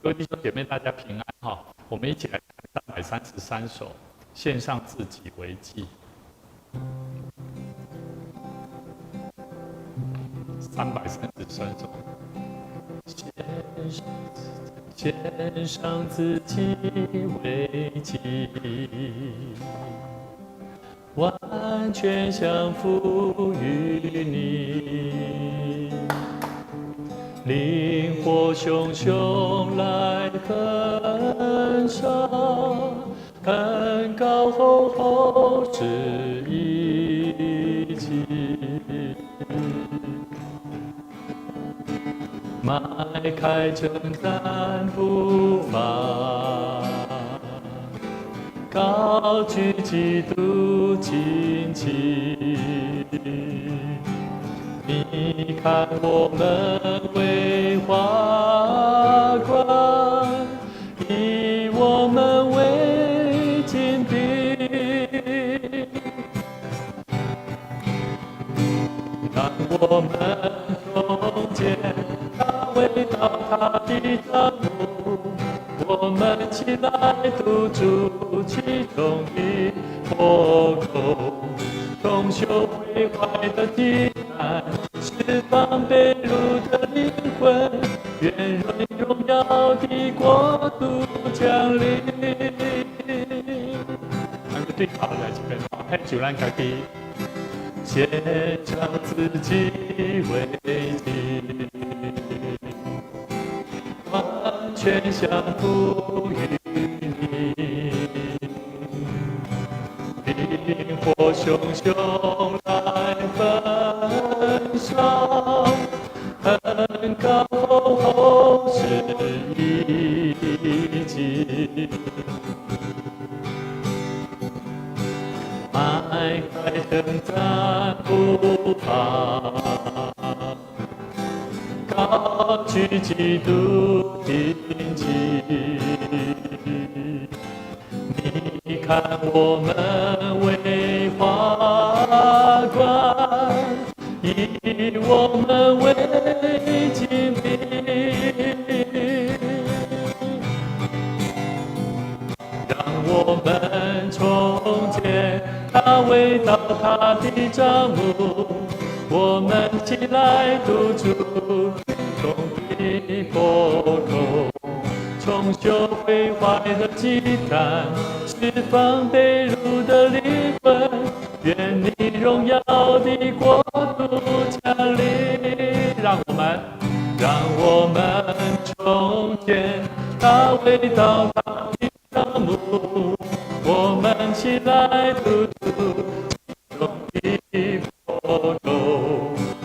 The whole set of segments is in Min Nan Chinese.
各位弟兄姐妹，大家平安哈！我們一起來看333首，獻上自己為祭。333首，獻上獻上自己為祭，完全降服於你。靈火熊熊來焚燒，恩膏厚厚是一起，邁開征戰步伐，高舉基督旌旗。你看我們為華冠，以我們為金餅，讓我們重建大衛倒塌的帳幕，我們起來堵住其中的破口，重修毀壞的祭壇，釋放被擄的靈魂，願榮耀的國度降臨。咱對頭來一遍，獻上咱家己，獻上自己為祭，完全降服於你，靈火熊熊來焚燒，恩膏厚厚是一祭，邁開征戰步伐，高舉基督旌旗。你看我們為華冠，以我們為金餅，讓我們重建大衛倒塌的帳幕，我們起來堵住其中的破口，重修毀壞的祭壇，釋放被擄的靈魂，願你榮耀的國度降臨。讓我們重建大衛倒塌的帳幕，我們起來堵住其中的破口，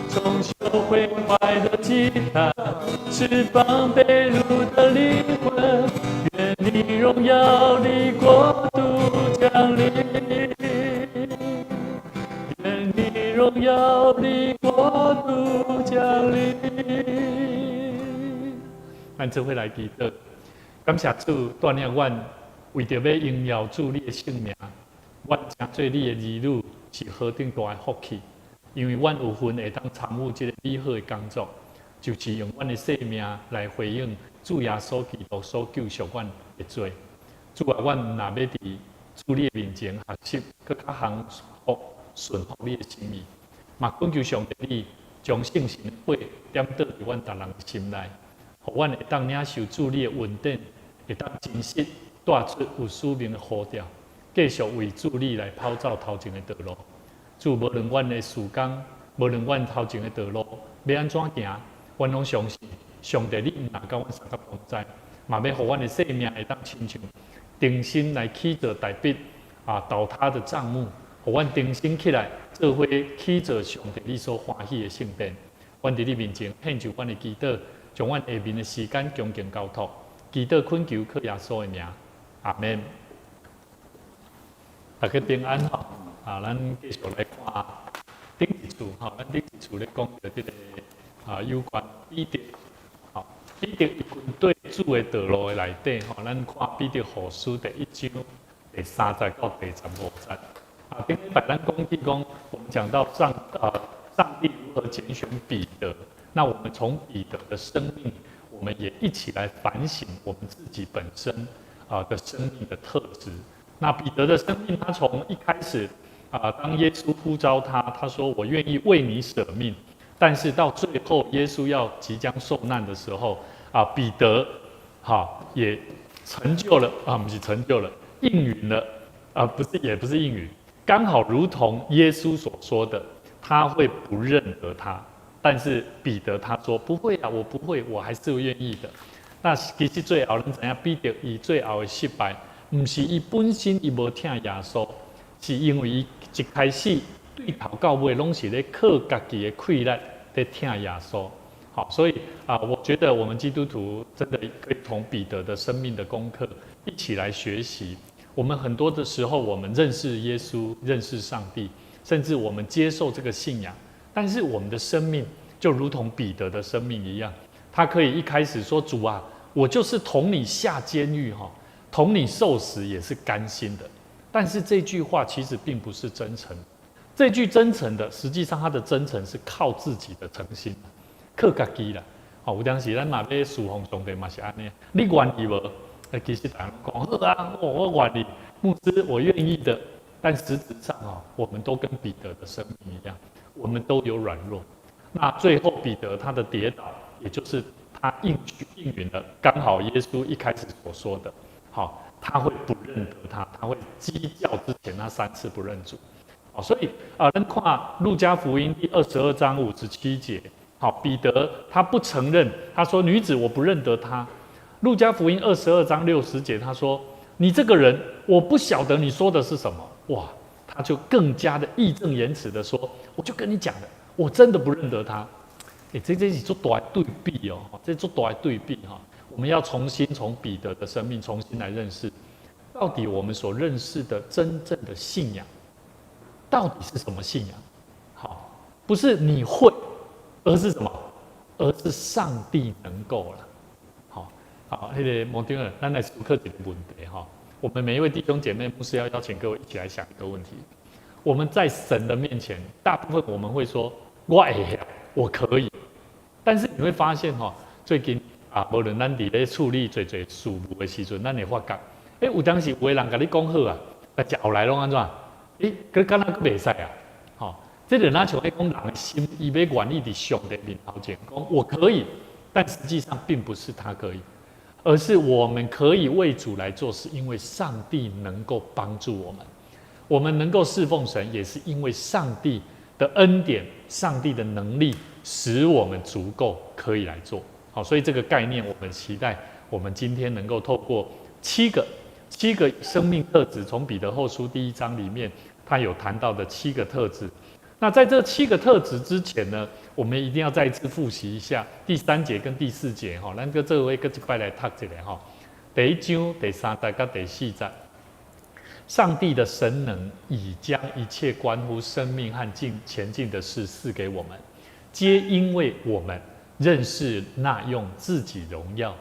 重修毀壞的祭壇，釋放被擄的靈魂，願你榮耀的國度降臨。願你榮耀的國度降臨。咱做伙來祈禱，感謝主帶領阮為著欲榮耀主你的聖名，阮成做你的兒女是何等大的福氣，因為阮有份會當參與這個美好的工作，就是用阮的生命來回應主耶穌基督所救贖阮的罪。主啊，阮毋若欲佇主你的面前學習，閣較降服順服你的心意，嘛懇求上帝你將聖神的火點著佇阮逐人的心內，予阮會當領受主你的恩典，會當真實帶出有使命的呼召，繼續為主你來跑走頭前的道路。主，無論阮的時間，無論阮頭前的道路欲按怎行，阮攏相信上帝你毋若佮阮相佮同在，嘛欲予阮的生命會當親像重新來起造大衛倒塌的帳幕，予阮重新起來做伙起造上帝你所歡喜的聖殿。阮佇你面前獻上阮的祈禱，將阮下面的時間恭敬交託，祈禱懇求靠耶穌的名，阿門。大家平安吼，啊，咱繼續來看頂一次吼，咱頂一次咧講著這個有關彼得，吼，彼得伊跟綴主的道路的內底吼，咱看彼得後書第一章第三節到第十五節。啊，頂禮拜咱講起講，我們講到上帝如何揀選彼得，那我們從彼得的生命，我我們也一起來反省我們自己本身的生命的特質。那彼得的生命，他從一開始當耶穌呼召他，他說我願意為你捨命。但是到最後，耶穌要即將受難的時候，彼得也成就了啊，不是成就了，應允了啊，不是，也不是應允，剛好如同耶穌所說的，他會不認得他。但是彼得他說不會啊，我不會，我還是願意的。那其實最後咱知影，彼得伊最後的失敗，毋是伊本身伊無疼耶穌，是因為伊一開始對頭到尾攏是咧靠家己的氣力咧疼耶穌。好，所以我覺得我們基督徒真的可以從彼得的生命的功課一起來學習。我們很多的時候，我們認識耶穌，認識上帝，甚至我們接受這個信仰，但是我們的生命就如同彼得的生命一樣，他可以一開始說：“主啊，我就是同你下監獄哈，同你受死也是甘心的。”但是這句話其實並不是真誠。這句真誠的，實際上他的真誠是靠自己的誠心，靠家己啦。哦，有當時咱嘛欲事奉上帝嘛是按呢，你願意無？其實大家講好啊，我願意，牧師我願意的。但實質上啊，我們都跟彼得的生命一樣，我們都有軟弱。那最後彼得他的跌倒，也就是他應許應允了，剛好耶穌一開始所說的，好，他會不認得他，他會雞叫之前那三次不認主。好，所以啊，咱看路加福音第22章57節，好，彼得他不承認，他說女子我不認得他。路加福音22章60節，他說你這個人，我不曉得你說的是什麼。哇，他就更加的義正言辭的說，我就跟你講了，我真的不認得他。欸，這是足大的對比哦，這足大的對比哈。我們要重新從彼得的生命重新來認識，到底我們所認識的真正的信仰，到底是什麼信仰？好，不是你會，而是什麼？而是上帝能夠了。好，好，彼个摩丁兒，咱來思考一個問題哈。我們每一位弟兄姐妹，牧師要邀請各位一起來想一個問題：我們在神的面前，大部分我們會說“我會曉，我可以”。但是你會發現哈，最近啊，無論咱佇咧處理濟濟事務的時陣，咱會發覺，欸，有當時有的人共你講好啊，但是後來攏按怎？欸，閣敢若閣袂使啊？吼，這就若像咧講人的心，伊欲願意佇上帝面頭前講我可以，但實際上並不是他可以，而是我們可以為主來做，是因為上帝能夠幫助我們。我們能夠侍奉神，也是因為上帝的恩典、上帝的能力，使我們足夠可以來做。好，所以這個概念，我們期待我們今天能夠透過七個生命特質，從彼得後書第一章裡面，他有談到的七個特質。那在這七個特質之前呢，我們一定要再一次複習一下第三節跟第四節哈。咱閣做伙閣一擺來讀一下哈。第一章第三節佮第四節，上帝的神能已將一切關乎生命和進前進的事賜給我們，皆因為我們認識那用自己榮耀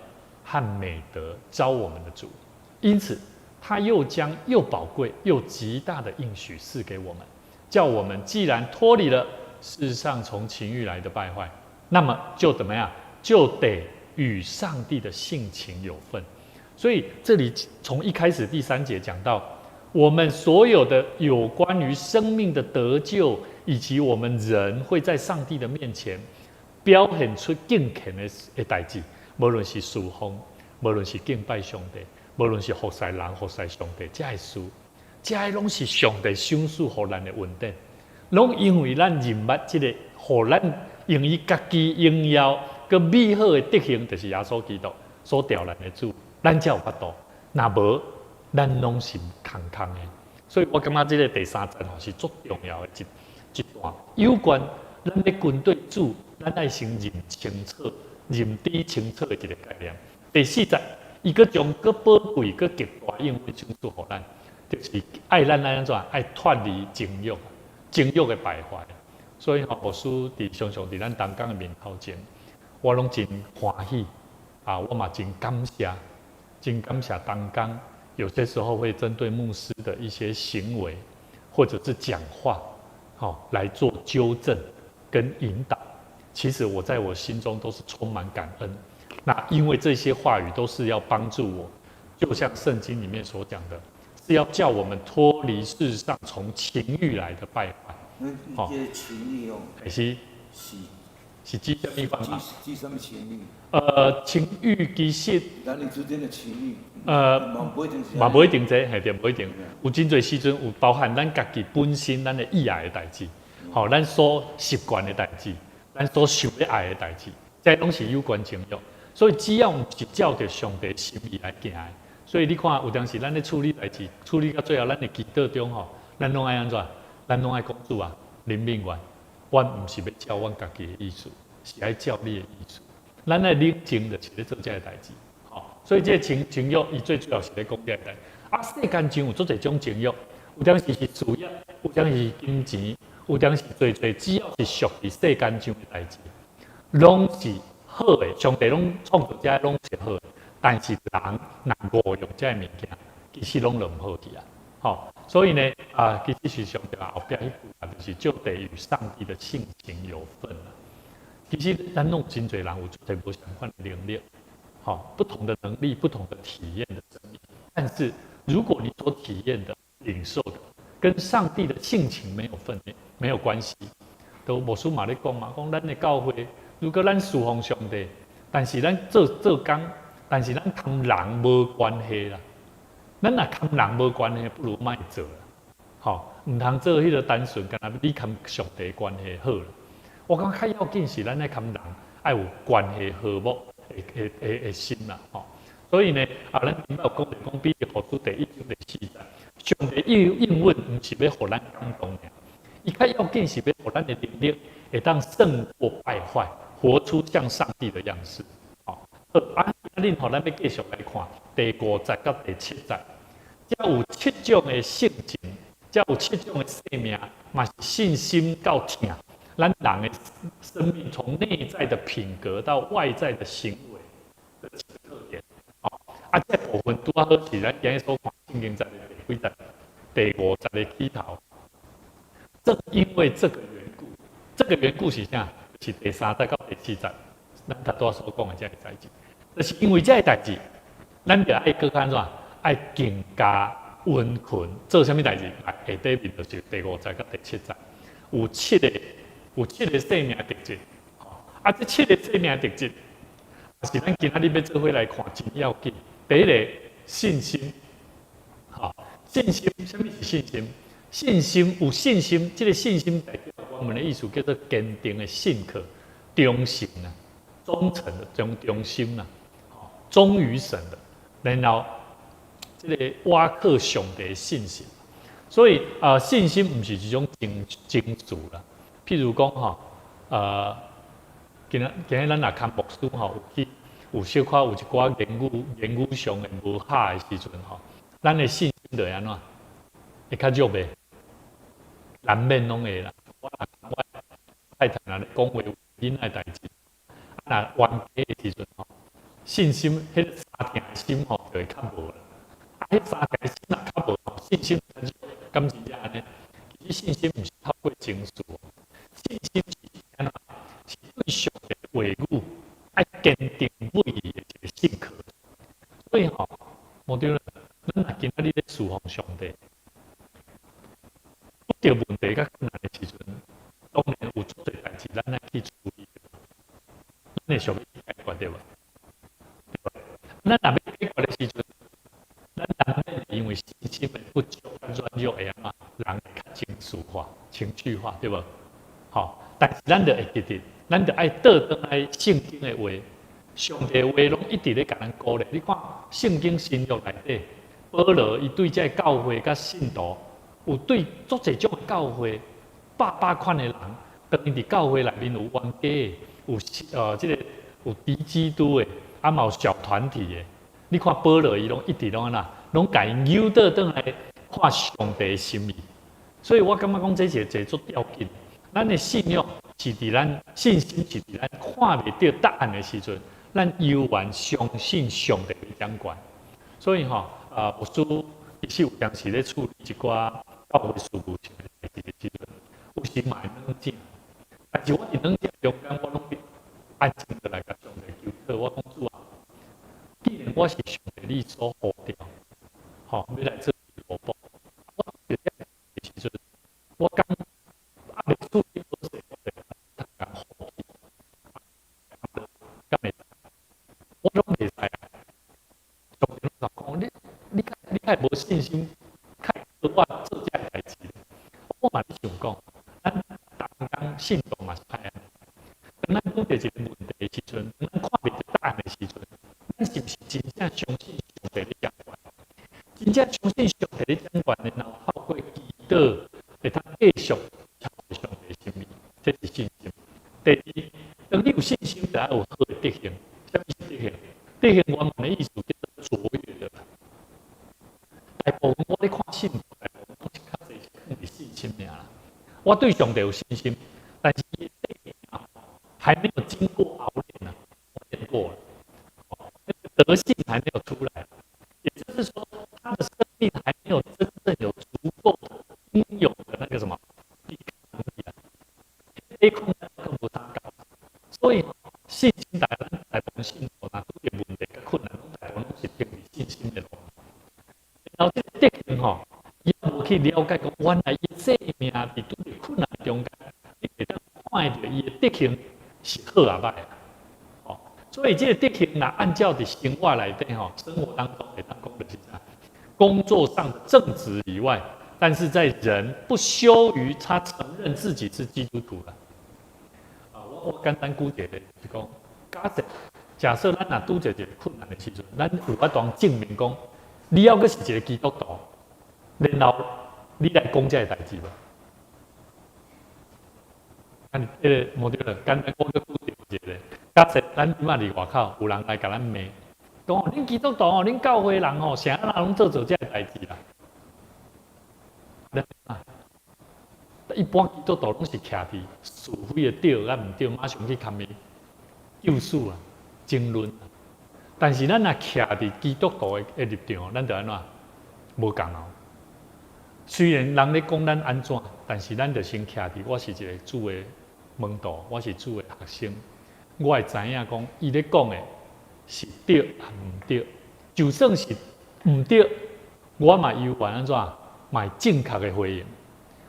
和美德召我們的主，因此他又將又寶貴又極大的應許賜給我們。叫我們既然脫離了世上從情慾來的敗壞，那麼就怎麼樣？就得與上帝的性情有份。所以這裡從一開始第三節講到，我們所有的有關於生命的得救，以及我們人會在上帝的面前表現出敬虔的代誌，無論是事奉，無論是敬拜上帝，無論是服侍人、服侍上帝，這个事，這攏是上帝賞賜予咱的恩典，攏因為咱認捌這個，予咱用伊家己榮耀佮美好的德行，就是耶穌基督所召咱的主，咱才有法度。若無，咱攏是空空的。所以我感覺這个第三節吼是足重要的一段，有關咱欲跟綴主，咱愛先認清楚、認知清楚的一个概念。第四節，伊閣將閣寶貴、閣極大應許賞賜予咱。就是愛咱按怎？愛脫離情慾，情慾的敗壞。所以吼，牧師佇常常佇咱同工的面頭前，我攏真歡喜啊！我嘛真感謝，真感謝同工。有些時候會針對牧師的一些行為，或者是講話，吼來做糾正跟引導。其實我在我心中都是充滿感恩。那因為這些話語都是要幫助我，就像聖經裡面所講的，是要叫我們脫離世上從情慾來的敗壞。吼，這個情慾哦，是是是指啥物方法？指啥物情慾？情慾其實男女之間的情慾。嘛無一定這，嘿對，無一定。有真濟時陣有包含咱家己本身咱的意愛的代誌，吼，咱所習慣的代誌，咱所想欲愛的代誌，這攏是有關情慾。所以只要毋是照著上帝心意來行的，所以你看有當時咱咧處理代誌，處理到最後，咱的祈禱中吼，咱攏愛按怎？咱攏愛講主啊，憐憫阮，阮毋是欲照阮家己的意思，是愛照你的意思。咱愛冷靜，就是咧做這个代誌。吼，所以這個情慾，伊最主要是咧講這个代誌。啊，世間上有足濟種情慾，有當時是事業，有當時是金錢，有當時濟濟，只要是屬佇世間上的代誌，攏是好的。上帝攏創造這攏是好的，但是人若誤用這个物件，其實攏就毋好去啊。吼，所以呢，啊，其實是上帝後壁彼句啊，就是就得與上帝的性情有份啦。其實咱攏真濟人有足濟無相仝的能力，吼，不同的能力、不同的體驗的生命。但是如果你所體驗的、領受的，跟上帝的性情沒有份、沒有關係，都牧師嘛咧講嘛，講咱的教會，如果咱侍奉上帝，但是咱做做工，但是咱佮人無關係啦。咱若佮人無關係，不如莫做啦。吼，毋通做彼个單純，干焦你佮上帝關係好啦。我感覺較要緊是咱愛佮人愛有關係和睦的心啦。吼，所以呢，啊，咱頂擺有講著講彼得後書第一章第四節，上帝應允毋是欲予咱感動爾，伊較要緊是欲予咱的能力會當勝過敗壞，活出像上帝的樣式。吼，好，啊，恁吼，咱欲繼續來看第五節佮第七節，遮有七種的性情，遮有七種的生命，嘛是信心到疼。咱人的生命從內在的品格到外在的行為的七個特點。哦，啊，這部分拄好是咱今日所看聖經節的第幾節？第五節的起頭。正因為這個緣故，這個緣故是啥？是第三節到第四節，咱頭拄仔所講的這个代誌。就是因為這个代誌，咱就愛閣較按怎？愛更加殷勤做啥物代誌？來，下底面就是第五節佮第七節，有七個生命特質。啊，這七個生命特質，是咱今仔日欲做伙來看，真要緊。第一个，信心，吼，信心，啥物是信心？信心有信心，這个信心代表我們的意思叫做堅定的信靠、忠誠啊、忠誠的忠心啊，忠於神的，然後這個倚靠上帝的信心。所以啊，信心毋是一種情緒啦。譬如講吼，今仔咱若看牧師吼，有去有小可有一寡言語上的無合的時陣吼，咱的信心就會按怎？會較弱袂？難免攏會啦。我若我太太若咧講話囡仔代誌，啊若冤家的時陣吼，信心彼個相疼的心吼就會較無啦。啊，彼相疼的心若較無吼，信心較弱，敢真正按呢？其實信心毋是透過情緒，信心是按怎？是對上帝話語愛堅定不移的一個信靠。所以吼，無對啦，咱若今仔日咧侍奉上帝，遇著問題佮困難的時陣，當然有足濟代誌，咱愛去處理，咱會想欲去解決對無？咱若欲解決的時陣，咱難免因為信心的不足、軟弱會按怎？人會較情緒化、情緒化，對無？吼，但是咱著會記得，咱著愛倒轉來聖經的話，上帝的話攏一直咧共咱鼓勵。你看聖經新約內底，保羅伊對這个教會佮信徒，有對足濟種的教會，百百款的人，當伊佇教會內面有冤家的，有這个有敵基督的，啊嘛有小團體的。你看保羅伊攏一直攏按怎，攏共𪜶誘倒轉來看上帝的心意。所以我感覺講這是一個足要緊。咱的信仰是佇咱信心是佇咱看袂著答案的時陣，咱猶原相信上帝會掌權。所以吼，啊，牧師其實有當時咧處理一寡教會事務上的代誌的時陣，有時嘛會軟正，但是我佇軟正中間，我攏安靜落來共上帝求討。我講主啊，我是上帝你所呼召，吼，欲來做奴僕，我佇遐的時陣，我敢猶未處理好勢，我就共放棄，敢會使？我攏袂使啊！上帝攏講，你較無信心，較會我做這个代誌。我嘛咧想講，咱逐工信徒嘛是歹按呢。當咱拄著一个問題的時陣，當咱看袂著答案的時陣，咱是毋是真正相信上帝咧掌權？真正相信上帝咧掌權，然後透過祈禱，會通繼續朝上帝心意，這是信心。第二，當你有信心，就愛有好的德行。啥物是德行？德行原文的意思叫做卓越的。大部分我咧看信徒，大部分攏是較濟是囥佇信心爾啦。我對上帝有信心，但是伊的德行還沒有經過熬煉呢，練過了，那個德性還沒有出來，也就是說，他的生命還沒有真正有足夠的應有的那個什麼抵抗力啊，抵抗力更無啥搞。所以信心大咱大部分信徒若拄著問題佮困難，攏大部分攏是憑佇信心的路。然後這個德行吼，伊猶無去了解講，原來伊生命佇拄著困難中間，你會當看著伊的德行是好抑歹啊。哦，所以這個德行若按照佇生活內底吼，生活當中會當講就是啥？工作上的正直以外，但是在人不羞於他承認自己是基督徒的。啊，我簡單舉一個，就是講，假設咱若拄著一個困難的時陣，咱有法度證明講，你猶閣是一個基督徒，然後你來講這个代誌無？啊，彼個無對了，簡單我閣舉一個，假設咱這擺佇外口有人來共咱罵，講恁基督徒哦，恁教會人吼，啥人攏做這个代誌啦？啊，一般基督徒攏是徛佇是非的對佮毋對，馬上去共伊救贖啊，爭論。但是咱若徛佇基督徒的立場，咱就按怎？無仝哦。雖然人咧講咱按怎，但是咱就先徛佇我是一個主的門徒，我是主的學生，我會知影講伊咧講的是對抑毋對。就算是毋對，我嘛猶原按怎，嘛會正確的回應。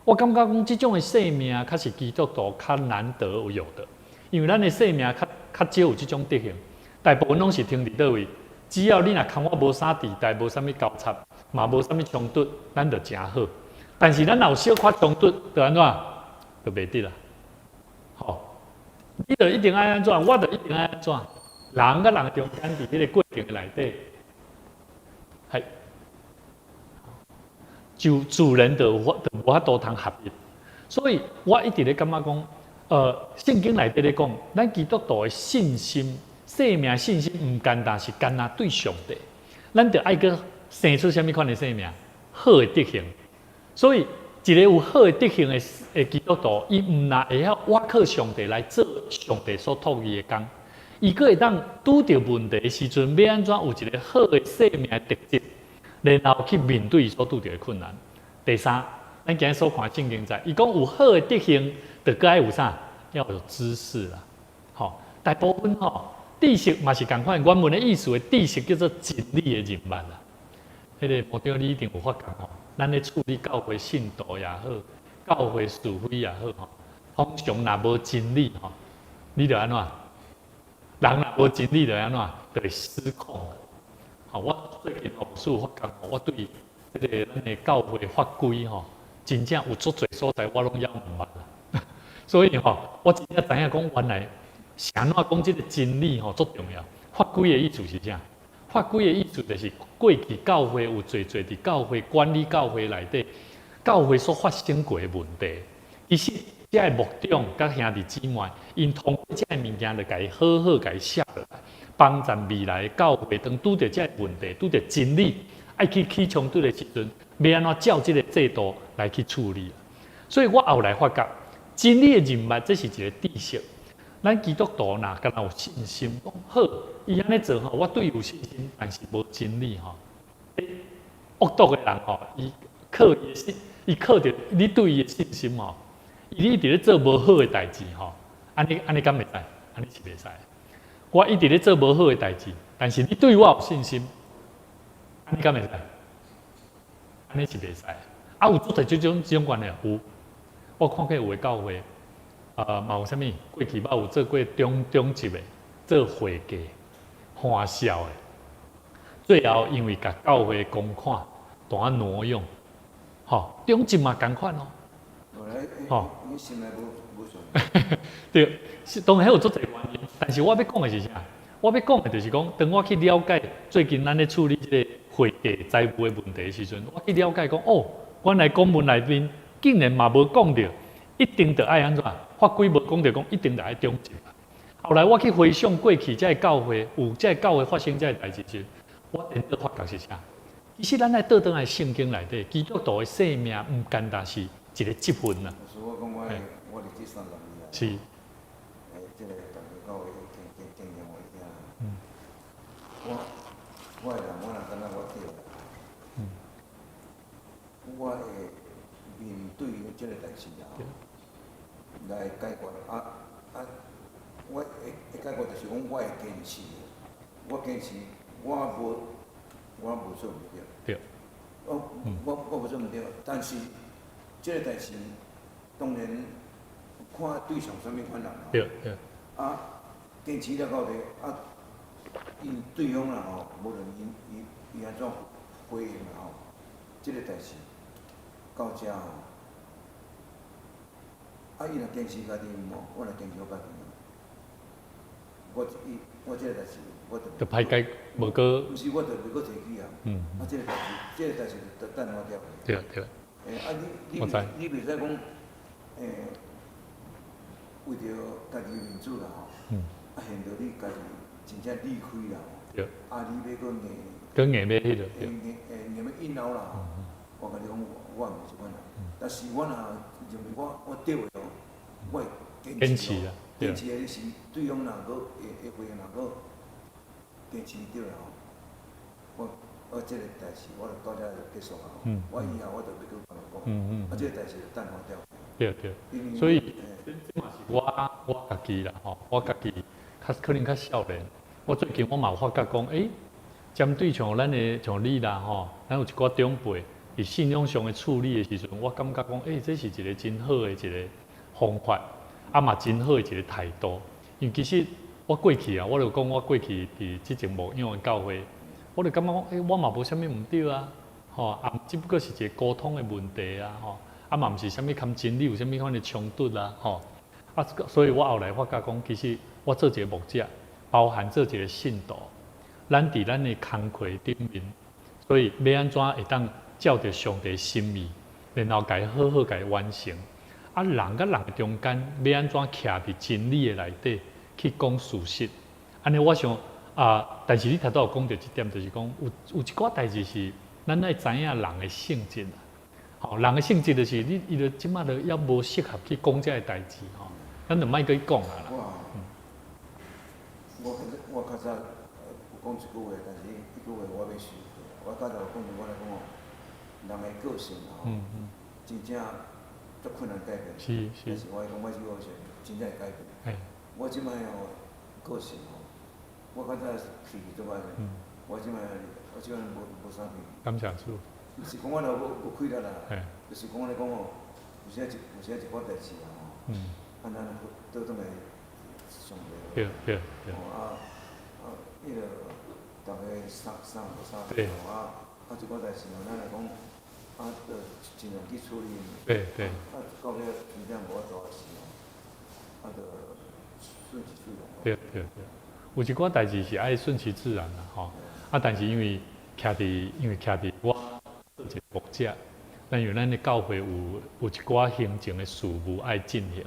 我感覺講這種的生命，較是基督徒較難得有的，因為咱的生命較少有這種德行。大部分攏是停佇佗位，只要你若共我無啥地帶，無啥物交叉，嘛無啥物衝突，咱就誠好。但是咱若有小可衝突，就按怎？就袂得啦。吼，你就一定愛按怎，我就一定愛按怎。人佮人中間佇彼個過程內底，係就主人就無法度通合一。所以我一直咧感覺講，聖經內底咧講，咱基督徒的信心。生命信心毋單單是干焦對上帝，咱著愛閣生出啥物款的生命？好的德行。所以，一個有好的德行的基督徒，伊毋但會曉倚靠上帝來做上帝所託伊的工，伊閣會當拄著問題的時陣，欲按怎有一個好的生命的特質，然後去面對伊所拄著的困難。第三，咱今日所看聖經在，伊講有好的德行，就閣愛有啥？要有知識啦。吼，大部分吼，知識嘛是仝款，原文的意思的知識叫做真理的認捌啦。彼個牧長你一定有發覺吼，咱咧處理教會信徒也好，教會是非也好吼，通常若無真理吼，你就按怎？人若無真理就按怎？就會失控。吼，我最近有發覺，我對這个咱的教會法規吼，真正有足濟所在我攏猶毋捌啦。所以吼，我真正知影講原來。是按怎講這個真理吼足重要。法規的意思是啥？法規的意思就是過去教會有濟濟佇教會管理教會內底，教會所發生過的問題。其實這个牧長佮兄弟姊妹，𪜶通過這个物件來共伊好好共伊寫落來，幫助未來教會當拄著這个問題、拄著真理愛去起衝突的時陣，欲按怎照這個制度來去處理。所以我後來發覺，真理的認捌，這是一個知識。咱基督徒若敢若有信心，講好，伊按呢做吼，我對伊有信心，但是無真理吼。惡毒的人吼，伊靠伊的信，伊靠著你對伊的信心吼，伊一直咧做無好的代誌吼，按呢按呢敢會使？按呢是袂使。我一直咧做無好的代誌，但是你對我有信心，按呢敢會使？按呢是袂使。啊，有足濟這種關係有，我看過有的教會，嘛有啥物？過去捌有做過長職的，做會計、歡笑的，最後因為共教會公款彈挪用，吼，長職嘛仝款哦。吼，你心內無順。對，是當然彼有足濟原因，但是我欲講的是啥？我欲講的就是講，當我去了解最近咱咧處理這個會計財務的問題的時陣，我去了解講，哦，原來公文內面竟然嘛無講著，一定著愛按怎？法規無講著講一定著愛長職。後來我去回想過去這个教會有這个教會發生這个代誌時，我顛倒發覺是啥？其實咱愛倒轉來聖經內底，基督徒的生命毋簡單是一個職分啊。所以我講我佇這30年啊。這个大家教會經驗我聽。我的人，我若感覺我對啦。我會面對這个代誌啊，來解決啊！我會解決就是講，我會堅持，我堅持，我無做毋對。我無做毋對，但是這个代誌當然看對象啥物款人。對對。啊，堅持了到底啊，𪜶對方啦吼，無論伊按怎回應啦吼，這个代誌到遮吼，啊，伊若堅持家己無，我若堅持我家己，我伊我這个代誌我就就歹解，無閣。毋是，我就袂閣提起啊。啊，這个代誌就等我掉。對對。啊，你袂使講，為著家己的面子啦吼，啊，現著你家己真正理虧啦吼，啊，你欲閣硬，閣硬欲彼个，硬欲硬拗啦吼，我共你講，我毋是這款人，但是我若認為我對的哦，我會堅持啊，堅持的是對方若閣會回應若閣堅持對啦吼，我這个代誌我就到遮就結束啊，我以後我就袂閣共伊講，啊，這个代誌就等我掉。對對，所以這嘛是我家己啦吼，我家己較可能較少年，我最近我嘛有發覺講，針對像咱的像你啦吼，咱有一寡長輩佇信仰上的處理的時陣，我感覺講，這是一個真好的一個方法，啊嘛真好的一個態度。因為其實我過去啊，我就講我過去佇之前牧養的教會，我就感覺講，我嘛無啥物毋對啊，吼，啊，只不過是一個溝通的問題啊，吼。啊嘛毋是啥物含真理有啥物款的衝突啊，吼！啊，所以我後來發覺講，其實我做一個牧者，包含做一個信徒，咱佇咱的工課頂面，所以欲按怎會當照著上帝心意，然後共伊好好共伊完成。啊，人佮人中間欲按怎徛佇真理的內底去講事實。按呢，我想啊，但是你頭拄有講著這點，就是講有一寡代誌是咱愛知影人的性質。吼，人的性質就是你，伊就這馬就猶無適合去講這个代誌吼，咱就莫閣去講啊啦。我較早有講一句話，但是彼句話我欲收。我較早有講我來講哦，人的個性吼，真正足困難改變。但是我講我這個是真正會改變。我這擺吼個性吼，我較早脾氣足歹，我這擺無啥脾氣。感謝主。毋是講我若無氣力啦，就是講咧講哦，有時一寡代誌啊吼，啊咱倒轉來上帝。對對對。吼啊啊，彼个逐家三三無三吼啊啊一寡代誌吼，咱來講啊，著盡量去處理。啊，到尾真正無法度的時吼，啊，著順其自然。對對對，有一寡代誌是愛順其自然啦吼，啊，但是因為徛佇我做一個牧者，咱因為咱的教會有一寡行政的事務愛進行，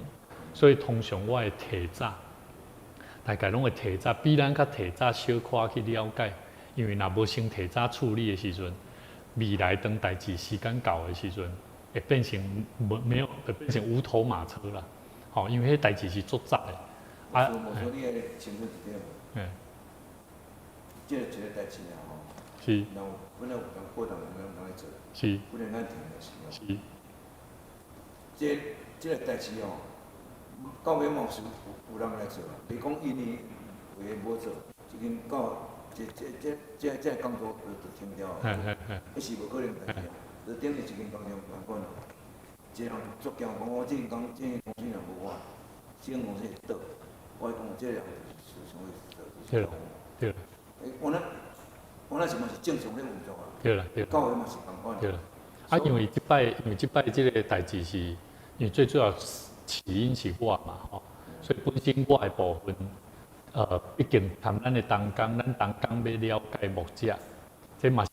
所以通常我會提早，大概攏會提早，比咱較提早小可去了解，因為若無先提早處理的時陣，未來當代誌時間到的時陣，會變成無沒有，會變成無頭馬車啦。吼，因為彼代誌是足雜的。啊，無說你愛清楚一點。這個一個代誌啊，吼。若有本來有人過當，有人來做。本來咱停的時候。這個代誌哦，到尾嘛是有人來做，袂講因為个無做，這間到這這這這這工作就停掉，彼是無可能代誌啊！就等於一間工廠共款啊，一個人足驚講我這間工這間公司若無我，這間公司會倒。我講這個人就是想欲對啦，對啦。我那是嘛是正常咧運作啊。對啦，對啦。教會嘛是仝款。對啦。啊，因為這擺這個代誌是，因為最主要起因是我嘛，吼，所以本身我的部分，畢竟含咱的同工，咱同工欲了解牧者，這嘛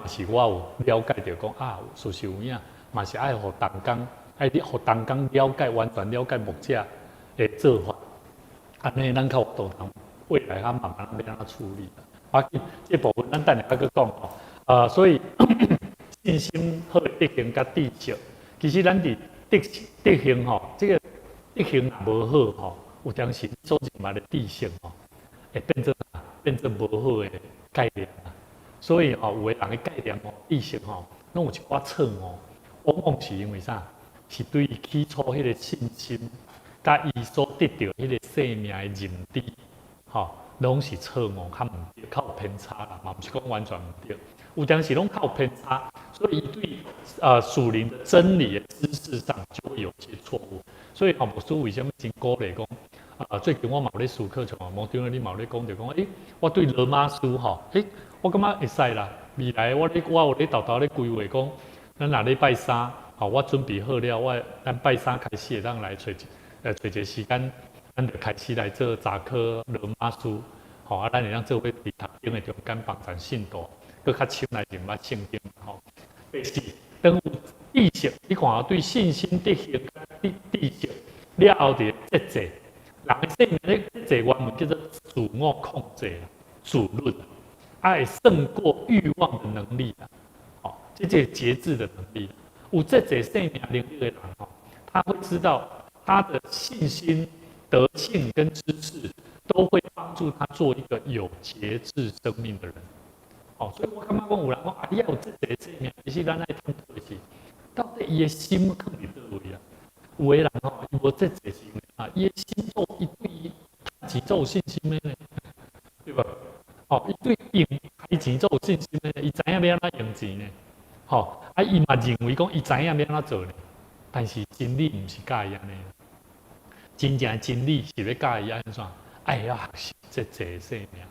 是我有了解著講啊，事實有影，嘛是愛予同工，愛予同工了解，完全了解牧者的做法，按呢咱較有道通未來較慢慢欲按怎處理。啊，這部分咱等下閣講吼，啊，所以信心好的德行佮知識，其實咱佇德德行吼，這個德行若無好吼，有當時所認為的知識吼，會變做無好的概念啊。所以吼，有的人的概念吼，知識吼，攏有一寡錯誤，往往是因為啥？是對伊起初彼個信心，佮伊所得著彼個生命的認知，吼，攏是錯誤，較毋對，較有偏差啦，嘛毋是講完全毋對。有當時攏較有偏差，所以伊對屬靈的真理的知識上就會有些錯誤。所以吼，牧師為啥物真鼓勵講？啊，最近我嘛有咧思考，像牧長你嘛有咧講，就講，我對羅馬書吼，我感覺會使啦。未來我有咧沓沓咧規劃講，咱若禮拜三，吼，我準備好了，我咱拜三開始會當來揣一個時間，咱就開始來做查考羅馬書，吼，啊，咱會當做伙佇讀經的中間幫助信徒，閣較深來認捌聖經，吼。第四，當有知識，你看對信心、德行、知知識了後，佇節制，人的生命咧節制原文叫做自我控制、自律，啊，會勝過慾望的能力啦，吼，這個節制的能力。有節制生命能力的人，吼，他會知道他的信心、德性跟知識都會幫助他做一個有節制生命的人。哦，所以我感覺講有人講啊，你要有節制生命，其實咱愛探討的是，到底伊的心囥佇佗位啊？有的人吼，伊無節制是因為啊，伊的心做伊對伊趁錢足有信心的呢，對吧？哦，伊對用開錢足有信心的，伊知影欲按怎用錢呢？吼，啊，伊嘛認為講伊知影欲按怎做呢？但是真理毋是教伊按呢，真正的真理是欲教伊按怎？愛曉學習節制的生命，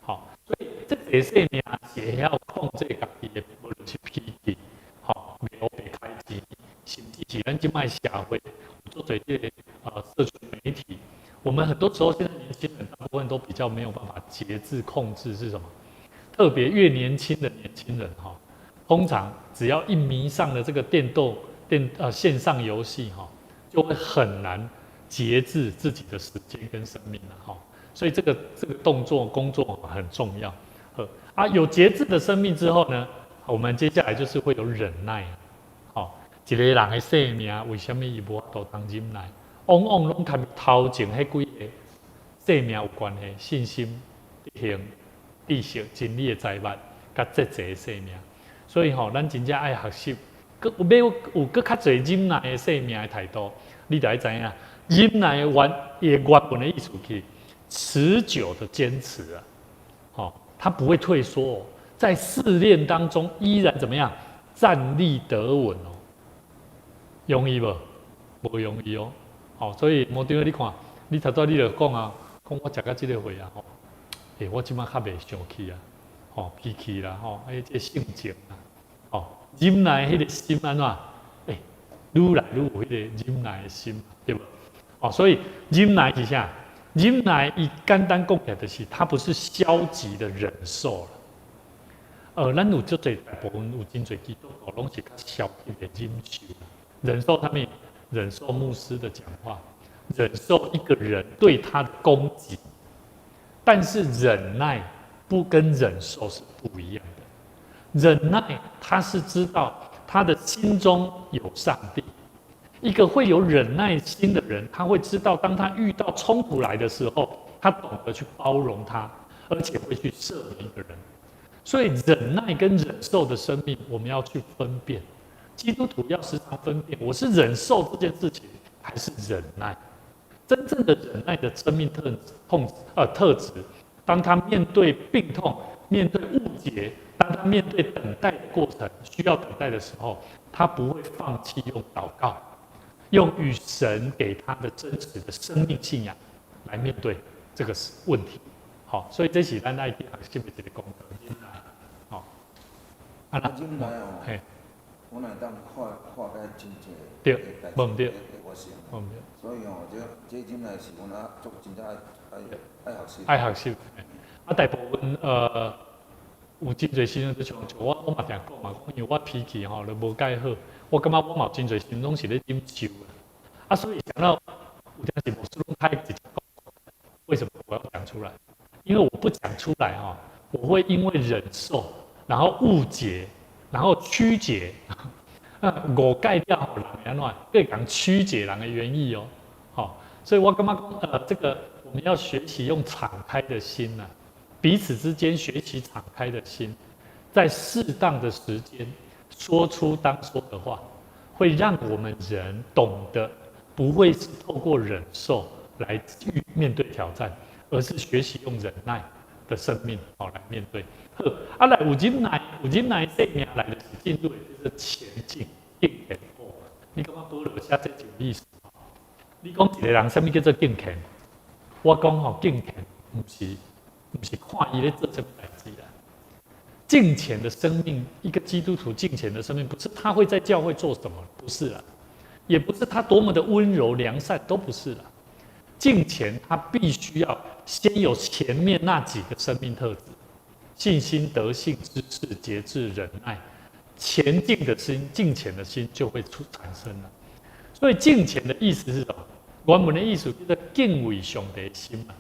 吼，所以節制生命是會曉控制家己的，無論是脾氣，吼，袂烏白開錢，甚至是咱這擺社會有足濟這個社群媒體，我們很多時候現在年輕人大部分都比較沒有辦法節制控制是什麼？特別越年輕的年輕人哈，通常只要一迷上了這個電動電線上遊戲哈，就會很難節制自己的時間跟生命了哈。所以這個動作工作很重要。啊，有節制的生命之後呢，我們接下來就是會有忍耐。好，一個人的生命為啥物伊無法度通忍耐？往往攏佮頭前彼幾個生命有關係，信心、德行、知識、真理的知捌，佮節制的生命。所以吼，咱真正愛學習，閣有欲有閣較濟忍耐的生命的態度，你就愛知影，忍耐的原伊的原文的意思是持久的堅持啊，吼，他不會退縮，在試煉當中依然怎麼樣站立得穩哦，容易無？無容易哦，好，所以牧長你看，你頭拄你就講啊，講我食到這個歲啊，吼，我這擺較袂生氣啊，吼，脾氣啦，吼，這個性情啊，吼，忍耐彼個心按怎？愈來愈有彼個忍耐的心，對無？哦，所以忍耐是啥？忍耐伊簡單講起來就是，他不是消極的忍受了。咱有足濟大部分有真濟基督徒攏是較消極的忍受，忍受啥物？忍受牧師的講話，忍受一個人對他的攻擊。但是忍耐不跟忍受是不一樣的。忍耐，他是知道他的心中有上帝。一個會有忍耐心的人，他會知道，當他遇到衝突來的時候，他懂得去包容他，而且會去赦免一個人。所以，忍耐跟忍受的生命，我們要去分辨。基督徒要時常分辨，我是忍受這件事情，還是忍耐？真正的忍耐的生命特質，當他面對病痛、面對誤解，當他面對等待的過程需要等待的時候，他不會放棄用禱告，用與神給他的真實的生命信仰來面對這個問題。好，所以這是咱愛去學習的一個功課。忍耐，好，啊，忍耐哦，嘿，我若當化解真濟對，無毋對，無毋對。所以哦，這忍耐是阮啊，足真正愛學習。愛學習。啊，大部分有真濟時陣，就像我嘛定講嘛，講因為我脾氣吼就無蓋好，我感覺我嘛有真濟時陣攏是咧啉酒啊，所以想到有陣時牧師攏開直接講，為什麼我要講出來？因為我不講出來哈，我會因為忍受，然後誤解，然後曲解，啊，誤解了予人會按怎？會講曲解人的原意哦，好，所以我感覺講，這個我們要學習用敞開的心吶，彼此之間學習敞開的心，在適當的時間說出當說的話，會讓我們人懂得不會是透過忍受來去面對挑戰，而是學習用忍耐的生命好來面對。好，啊來有忍耐，有忍耐生命來的是進入的就是虔敬敬虔哦。你感覺保羅寫這有意思？你講一個人啥物叫做敬虔？我講吼，敬虔毋是看伊咧做啥物代誌啦。敬虔的生命，一個基督徒敬虔的生命，不是他會在教會做什麼，不是啦，也不是他多麼的溫柔良善，都不是啦。敬虔，他必須要先有前面那幾個生命特質：信心、德性、知識、節制、忍耐。虔敬的心、敬虔的心就會出產生了。所以敬虔的意思是什麼？原文的意思叫做敬畏上帝的心嘛。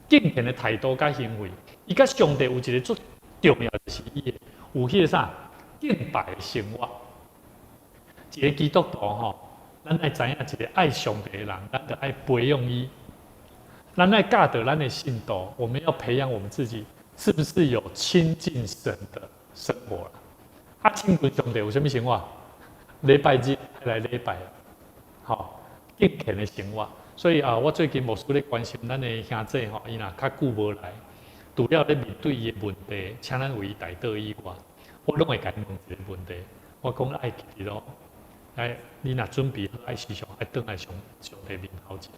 敬虔的態度佮行為，伊佮上帝有一個足重要，就是伊會有彼個啥敬拜的生活。一個基督徒吼，咱愛知影一個愛上帝的人，咱就愛培養伊。咱愛教導咱的信徒，我們要培養我們自己，是不是有親近神的生活啦？啊，親近上帝有啥物生活？禮拜日來禮拜，吼，敬虔的生活。所以啊，我最近牧師咧關心咱的兄弟吼，伊若較久無來，除了咧面對伊的問題，請咱為伊代禱以外，我攏會共伊問一個問題。我講愛記得咯，來，你若準備好，愛時常愛轉來上帝面頭前，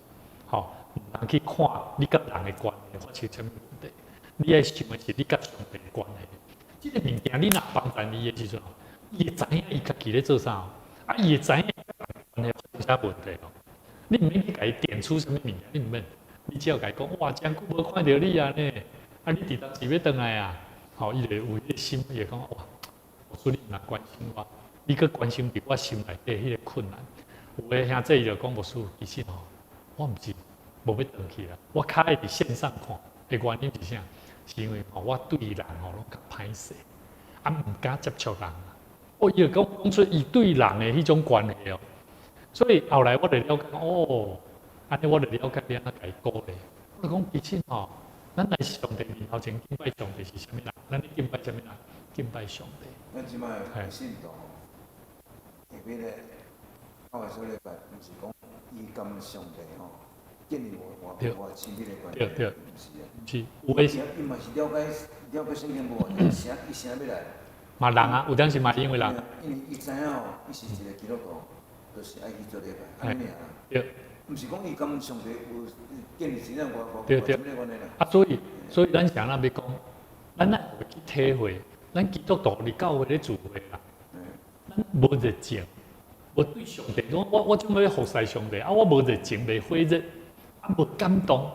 吼，毋通去看你佮人的關係發生啥物問題，你愛想的是你佮上帝的關係。這個物件你若幫助伊的時陣，伊會知影伊家己咧做啥，啊，伊會知影關係發生啥問題哦。你毋免去共伊點出啥物物件，你毋免，你只要共伊講，哇，真久無看著你啊呢，啊，你佇當時欲轉來啊？吼，伊就有彼個心，伊會講，哇，牧師你毋若關心我，你閣關心佇我心內底彼個困難。有的兄弟伊就講，牧師，其實吼，我毋是無欲轉去啦，我較愛佇線上看的原因是啥？是因為吼，我對人吼攏較歹勢，啊，毋敢接觸人。哦，伊就講出伊對人的彼種關係哦。所以後來我就了解，哦，按呢我就了解你按怎共伊鼓勵。我就講其實吼，咱來上帝面頭前敬拜上帝是啥物人？咱咧敬拜啥物人？敬拜上帝。咱這擺信徒，特別咧，教會做禮拜，毋是講伊佮上帝吼建立偌偌親密的關係，毋是啊。是，有的。伊嘛是了解了解聖經無偌濟，啥伊啥欲來？嘛人啊，有當時嘛因為人。因為伊知影吼，伊是一個基督徒，就是愛去做禮拜，按呢爾啦。毋是講伊佮上帝有建立真正偌偌親密的關係啦。啊，所以咱啥咱欲講，咱愛去體會，咱基督徒佇教會咧聚會啦，咱無熱情，無對上帝講，我這麼欲服侍上帝，啊，我無熱情，袂火熱，啊，無感動，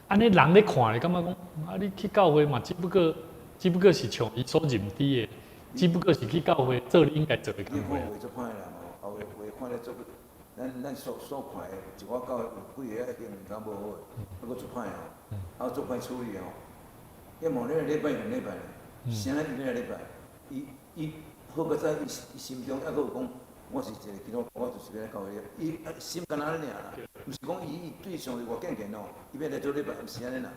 按呢人咧看咧，感覺講，啊，你去教會嘛，只不過是像伊所認知的，只不過是去教會做你應該做的工課。你看有足歹的人哦，後有的看咧足，咱所看的一寡教會有幾個行為較無好的，啊，閣足歹哦，啊，足歹處理哦。彼無咧禮拜兩禮拜咧，啥人欲來禮拜？伊好佳哉，伊心中猶閣有講，我是一個基督徒，我就是欲來教會。伊心敢若按呢爾啦，毋是講伊對上帝偌敬虔哦，伊欲來做禮拜，毋是按呢啦。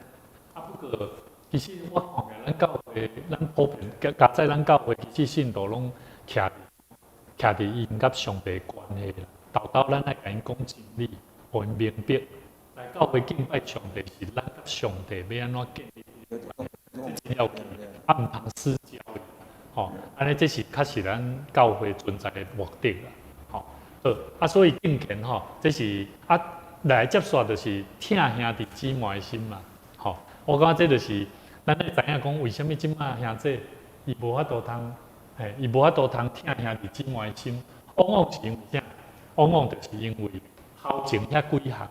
啊，不過其實我看咱教會，咱普遍加載咱教會，其實信徒攏徛佇𪜶佮上帝關係啦。沓沓咱愛共𪜶講真理，予𪜶明白。來教會敬拜上帝是咱佮上帝欲按怎建立，真要緊，啊，毋通私交。吼，按呢這是確實咱教會存在的目的啦。吼，好，啊，所以敬虔吼，這是啊來接續就是疼兄弟姊妹的心嘛。吼，我感覺這就是咱會知影講，為啥物這馬兄弟伊無法度通，嘿，伊無法度通疼兄弟姊妹的心，往往是因為啥？往往就是因為頭前遐幾項，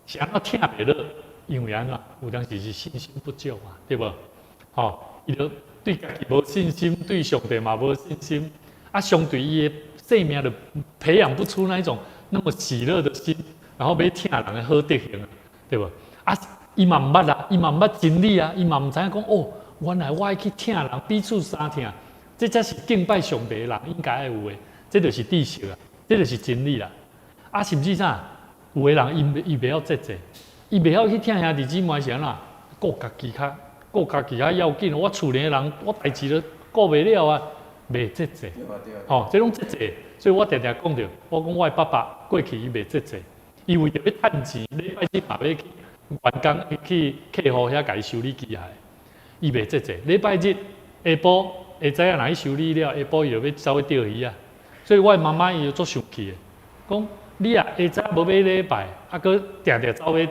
是按怎疼袂落？因為按怎？有當時是信心不足啊，對無？吼，伊就對家己無信心，對上帝嘛無信心，啊，相對伊的生命就培養不出那一種那麼喜樂的心，然後欲疼人的好德行啊，對無？啊，伊嘛毋捌啊，伊嘛毋捌真理啊，伊嘛毋知影講哦，原來我愛去疼人，彼此相疼，這才是敬拜上帝的人應該愛有的，這就是知識啊，這就是真理啦。啊，甚至啥，有的人伊袂曉節制，伊袂曉去疼兄弟姊妹是按怎？顧家己較。顧家己較要緊，我厝裡的人，我代誌都顧袂了啊，袂節制。吼，這攏節制，所以我定定講著，我講我的爸爸過去伊袂節制，伊為著欲趁錢，禮拜日嘛欲去員工去客戶遐共伊修理機械，伊袂節制。禮拜日下晡下早仔若去修理了，下晡伊就欲走去釣魚啊。所以我的媽媽伊就足生氣的，講你啊下早無欲禮拜，啊閣定定走去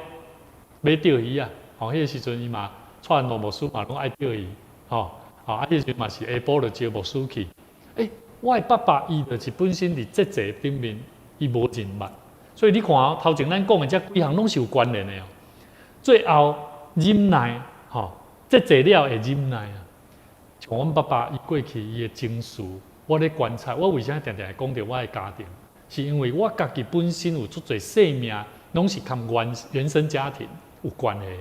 欲釣魚啊。吼，彼個時陣伊嘛。帶羅牧師嘛攏愛釣魚，吼，啊，彼時陣嘛是下晡就招牧師去。欸，我的爸爸伊就是本身佇節制頂面，伊無認捌，所以你看哦，頭前咱講的這幾項攏是有關聯的哦。最後忍耐，吼，節制了會忍耐啊。像阮爸爸伊過去伊的情緒，我咧觀察，我為啥定定會講著我的家庭，是因為我家己本身有足濟生命，攏是佮原生家庭有關係的。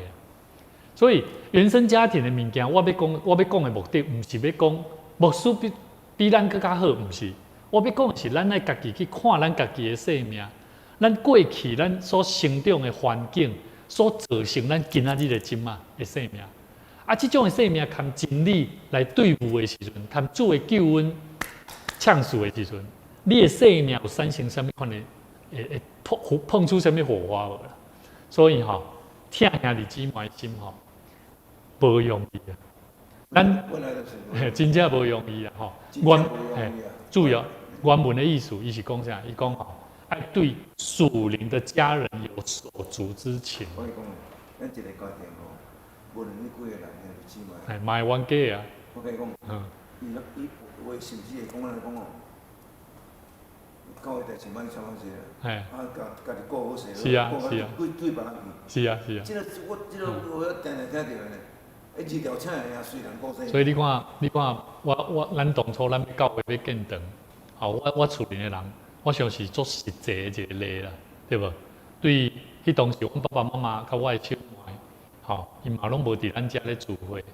所以原生家庭的物件，我欲講的目的，毋是欲講牧師比咱閣較好，毋是。我欲講的是，咱愛家己去看咱家己的生命，咱過去咱所成長的環境，所造成咱今仔日的這馬的生命。啊，這種的生命含真理來對付的時陣，含主的救恩嗆死的時陣，你的生命有產生啥物款的，會碰出啥物火花無啦？所以吼，疼兄弟姊妹心吼，無容易啊！咱真正無容易啊！吼，原嘿，注意哦，原文的意思，伊是講啥？伊講吼，愛對屬靈的家人有手足之情。我講，咱一個家庭吼，無論你幾個人兄弟姊妹，嘿，嘛會冤家啊。我共你講，伊有的甚至會講按呢講哦，教會代誌莫去參加這個，啊，家己顧好勢，對對別人去。是啊是啊。這個我這個我定定聽著的呢。欸，二條請的雖然顧所以你看，你看，我咱當初咱欲教會欲建堂，吼，我厝裡的人，我想是足實際的一個例啦，對無？對，彼當時阮爸爸媽媽佮我的小妹，吼，𪜶嘛攏無佇咱遮咧聚會，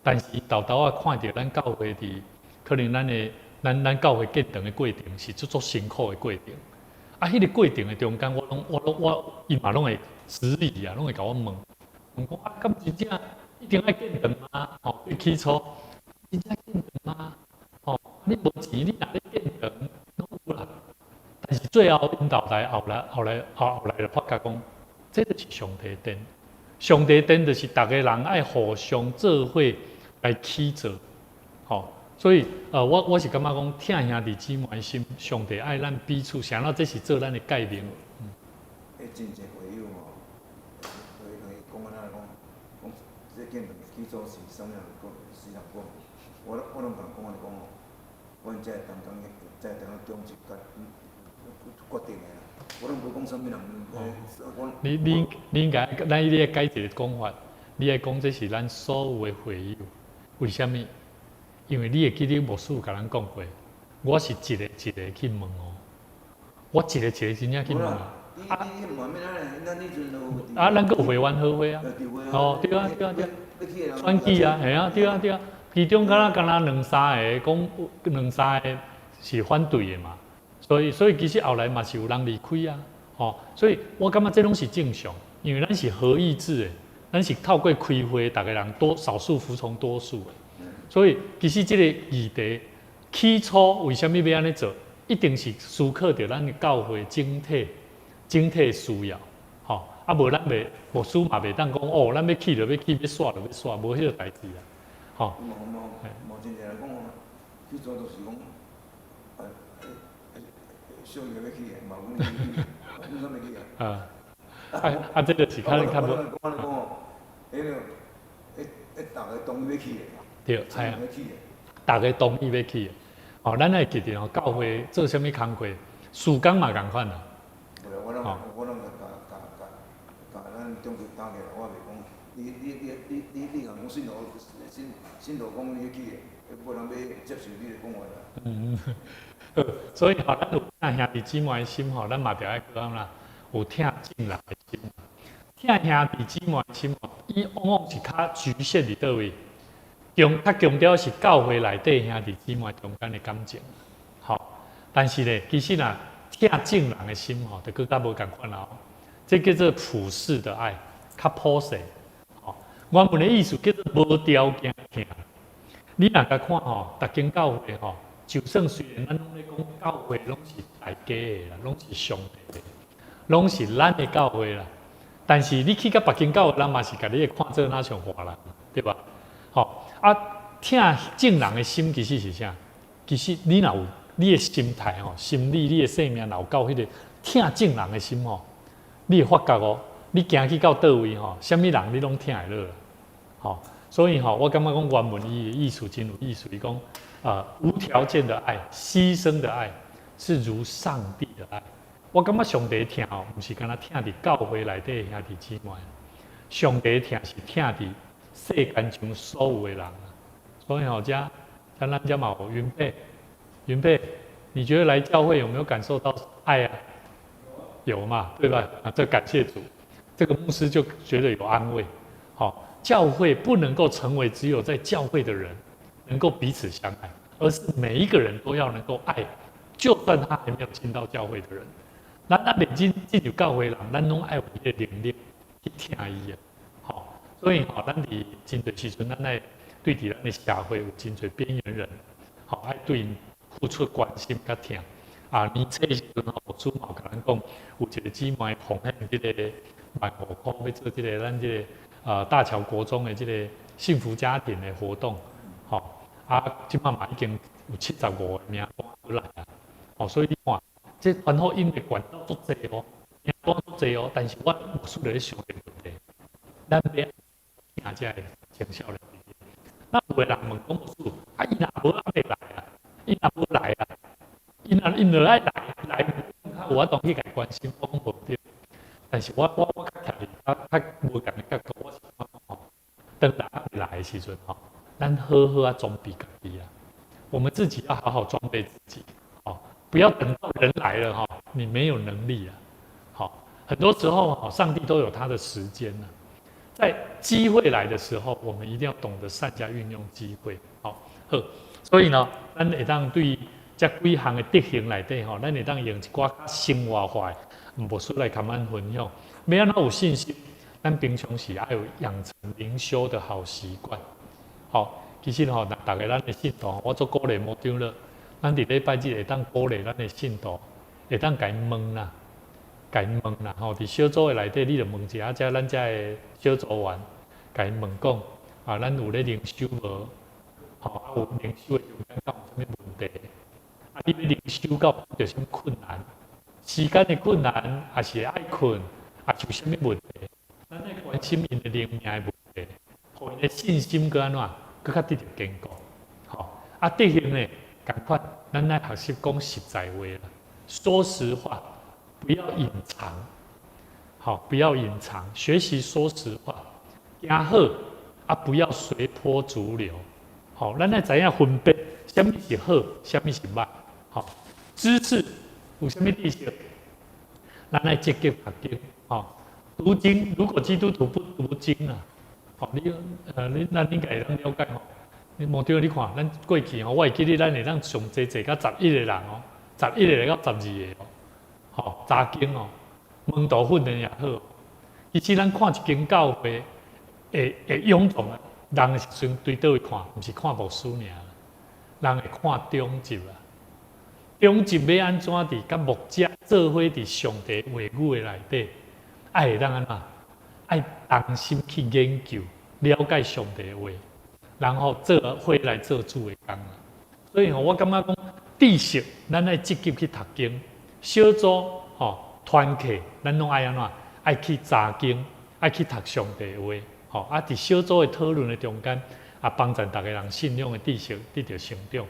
但是沓沓仔看著咱教會佇，可能咱的咱教會建堂的過程是足足辛苦的過程，啊，彼個過程的中間，我攏我攏我，伊嘛攏會質疑啊，攏會共我問，問講啊，敢真正一定愛建堂嗎？吼，最起初真正建堂嗎？吼，你無錢，你若咧建堂，攏有啦。但是最後，𪜶後來後來後來後後來就發覺講，這就是上帝殿。上帝殿就是逐个人愛互相做伙來起造，吼。所以，我是感覺講，疼兄弟姊妹心，上帝愛咱彼此，啥物這是做咱的誡命。欸，真濟會友吼，會講按怎講，講這建堂起初是啥物人講，是人講，我攏共講按呢講吼，阮遮同工遮同工中一決定的啦，我攏無講啥物人。你應該，咱你愛改一个講法，你愛講這是咱所有的會友，為啥物？因為你會記得牧師有共咱講過，我是一个一个去問哦，我一個一個真正去問啊。啊，咱閣有會員好會啊。哦，對啊，對啊，對啊。選舉啊，係啊，對啊，對啊。其中敢若兩三個講，兩三個是反對的嘛。所以其實後來嘛是有人離開啊。吼，所以我感覺這攏是正常，因為咱是合議制的，咱是透過開會，逐个人多少數服從多數的。所以其實這個議題起初為啥物欲按呢做，一定是思考著咱的教會整體需要，吼。啊，啊，無咱袂牧師嘛袂當講哦，咱欲去就欲去，欲煞就欲煞，無彼個代誌啊。吼。無無無真濟人講哦，去做就是講，小葉欲去的，嘛阮欲去，阮啥物去啊？啊。啊啊！這個是較較無。我講哦，彼個，彼逐家同意欲去的。對，係啊。逐家同意欲去的。哦，咱愛記得哦，教會做啥物工課，事工嘛仝款啊。我攏我攏共共共共咱長執打起來，我袂講，你你你你你你若講信徒信信徒講你去的，無人欲接受你的講話啦。嗯，好，所以吼，咱有疼兄弟姊妹的心吼，咱嘛著愛閣按怎有疼眾人的心。疼兄弟姊妹的心吼，伊往往是較局限佇佗位，強較強調是教會內底兄弟姊妹中間的感情。吼，但是咧，其實若疼眾人的心吼，就閣較無仝款啦。這叫做普世的愛，較普世。吼，原文的意思叫做無條件疼。你若共看吼，逐間教會吼，就算雖然咱攏咧講教會攏是大家的啦，攏是上帝的，攏是咱的教會啦。但是你去到別間教會，人嘛是共你會看做若像外人，對吧？吼啊，疼眾人的心其實是啥？其實你若有你的心態吼，心理你的生命若有夠彼個疼眾人的心吼，你會發覺哦，你行去到佗位吼，啥物人你攏疼會落，吼。所以吼，我感覺講原文伊的意思真有意思，伊講啊，無條件的愛、犧牲的愛，是如上帝的愛。我感覺上帝疼哦，毋是干焦疼佇教會內底兄弟姊妹，上帝疼是疼佇世間上所有的人。所以吼，遮像咱遮嘛有雲佩，雲佩，你覺得來教會有沒有感受到愛啊？有嘛，對吧？啊，這感謝主，這個牧師就覺得有安慰。好，教會不能夠成為只有在教會的人能夠彼此相愛，而是每一個人都要能夠愛，就算他還沒有進到教會的人。咱猶未進進入教會人，咱攏愛有彼個能力去疼伊啊。好，所以吼，咱佇真濟時陣，咱愛對佇咱的社會有真濟邊緣人，好，愛對𪜶付出關心佮疼。啊，年初時陣吼，牧師嘛有共咱講，有一個姊妹奉獻這個1萬5箍，欲做這個咱這個大橋國中的這個幸福家庭的活動，吼，啊，這擺嘛已經有75個名單來啊，哦，所以你看，這傳福音的管道足濟哦，名單足濟哦，但是我牧師咧想一個問題，咱欲疼這个青少年。那有的人問講牧師，啊，伊若無猶未來啊，伊若無來啊，伊若𪜶著愛來來，較有法度去共關心，我講無對。但是我我我較徛佇較較無仝的角度，我是講吼，當人來的時陣吼，咱好好仔裝備家己啊。我們自己要好好裝備自己，哦，不要等到人來了哈，你沒有能力啊。好，很多時候哈，上帝都有他的時間呢。在機會來的時候，我們一定要懂得善加運用機會。好，好，所以呢，咱會當對這幾項的德行內底吼，咱會當用一寡較生活化的牧師來共咱分享。欲按怎有信心？咱平常時愛有養成靈修的好習慣。好，其實吼，逐家咱的信徒，我足鼓勵牧長了。咱佇禮拜日會當鼓勵咱的信徒，會當共𪜶問啦，共𪜶問啦。吼，佇小組的內底，你就問一下遮咱遮的小組員，共𪜶問講啊，咱有咧靈修無？吼，啊有靈修的中間敢有啥物問題？啊，你欲靈修到遇著啥物困難？時間的困難，抑是愛睏，抑是有啥物問題？咱愛關心𪜶的靈命的問題，予𪜶的信心閣按怎，閣較得著堅固。吼，啊，德行呢，仝款，咱愛學習講實在話啦，說實話，不要隱藏。好，不要隱藏，學習說實話，行好，啊，不要隨波逐流。好，咱愛知影分別，啥物是好，啥物是歹。好，知識有啥物知識？咱愛積極讀經。吼，讀經，如果基督徒不讀經啊，吼，你你咱應該會當了解吼。你無對，你看，咱過去吼，我會記得咱會當上濟坐到11個人哦，11個到12個哦，吼，查經哦，門徒訓練也好。其實咱看一間教會會會踴躍啊，人是先對佗位看，毋是看牧師爾，人會看長執啊。長執欲按怎佇佮牧者做伙佇上帝話語的內底，愛會當按怎？愛同心去研究、了解上帝的話，然後做伙來做主的工。所以吼，我感覺講知識，咱愛積極去讀經，小組吼團契，咱攏愛按怎？愛去查經，愛去讀上帝的話，吼啊！佇小組的討論的中間，啊，幫助逐个人信仰的知識得著成長。